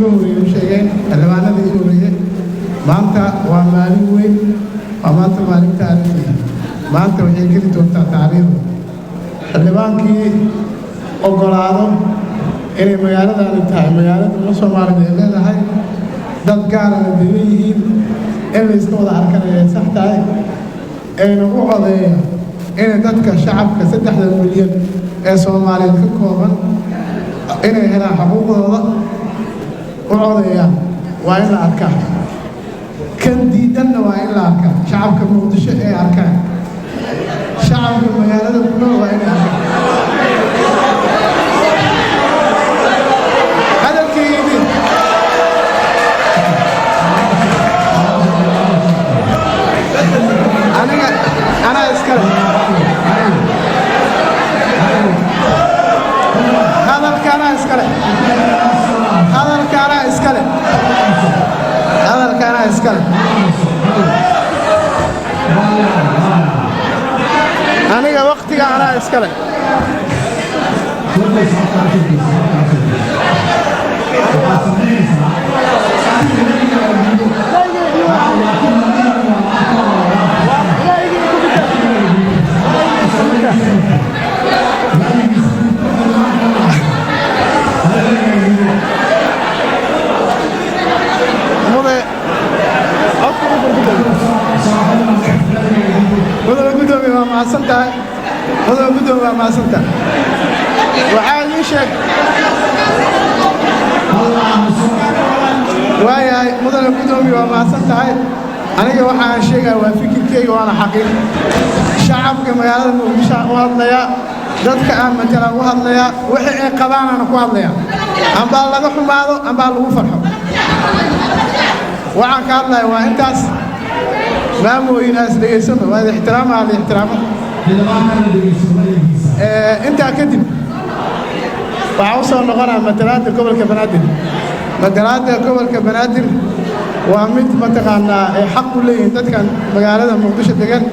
iga horreeyey u sheegeen, xildhibaanadii iga horreeyey, maanta waa maalin weyn. Waa maanta maalin taariikhi. Maanta waxay geli doontaa taariikhda. Xildhibaankii oggolaado inay magaaladani tahay magaalada umma Soomaalida ay leedahay, dad gaarana degan yihiin, in la iska wada arkanaya ay sax tahay, ayna u codeeya inay dadka shacabka 3-da milyan ee Soomaaliyeed ka kooban inay helaan xuquuqdooda u codeeyaan, waa in la arkaa. Kan diidanna waa in la arkaa. Shacabka Muqdisho ay arkaan, shacabka magaalada ku nool waa inay arkaan. Hadalkaydii aniga anaa iskale, hadalka anaa iskale, hadalka anaa iskale, hadalka anaa iskale. Aniga waktiga anaa iskale. Mude mudane guddoomiye, waa mahadsan tahay. Mudane guddoomiye, waa mahadsan tahay. Waxaa ii sheeg waayahay. Mudane guddoomiye, waa mahadsan tahay. Aniga waxa aan sheegaya waa fikirkeyga, waana xaqiiq. Shacabka magaalada Muqdisho aan u hadlayaa, dadka aan matalaan u hadlayaa, wixii ay qabaanaana ku hadlayaa. Ambaa laga xumaado, ambaa lagu farxo, waxaan ka hadlaya waa intaas. Maamooyin aas dhegaysano, waa ixtiraamaha la ixtiraamo. Intaa kadib waxaa u soo noqonaya matalaadda gobolka Banaadir. Matalaadda gobolka Banaadir waa mid mataqaanaa ay xaq u leeyihiin dadkan magaalada Muqdisho degan.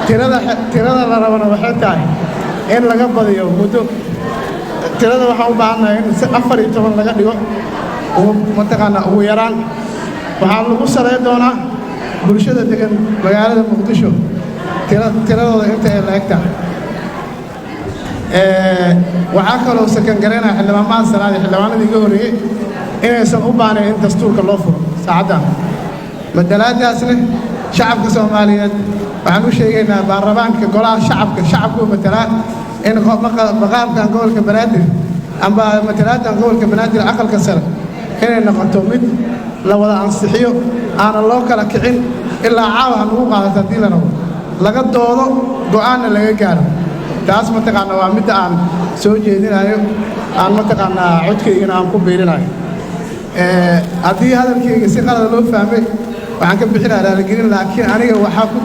Tirada la rabana waxay tahay in laga badiyo muddo. Tirada waxaan u baahannahay in si 14 laga dhigo mataqaanaa ugu yaraan. Waxaa lagu saleyn doonaa bulshada degan magaalada Muqdisho tiradooda inta ay la eg tahay. Waxaa kaloo sakan garaynaya xildhibaanmaha sanaad iyo xildhibaanadii iga horreeyey inaysan u baahnayn in dastuurka loo furo saacaddan. Matalaadaasne shacabka Soomaaliyeed waxaan u sheegaynaa, baarlamaanka golaha shacabka, shacabku matalaa, in maqaamkan gobolka Banaadir amba matalaadan gobolka Banaadir aqalka sare inay noqoto mid la wada ansixiyo, aanan loo kala kicin, ilaa caawa ha nagu qaadato haddii la rabo, laga doodo, go'aanna laga gaaro. Taas mataqaanaa waa midda aan soo jeedinayo, aan mataqaanaa codkaygana aan ku biirinayo. Haddii hadalkayga si qalada loo fahmay, waxaan ka bixinaya raaligelin, laakiin aniga waxaan ku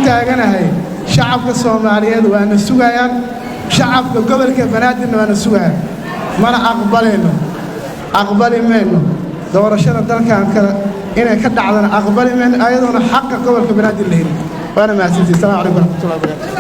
taaganahay shacabka Soomaaliyeed waana sugayaan, shacabka gobolka Banaadirna waana sugayaan. Mana aqbalayno, aqbali mayno doorashada dalkan kale inay ka dhacdana, aqbali mayno ayadoona xaqa gobolka Banaadir la helin. Waana mahadsantihi. Assalamu calaykum waraxmatullahi wabarakatu.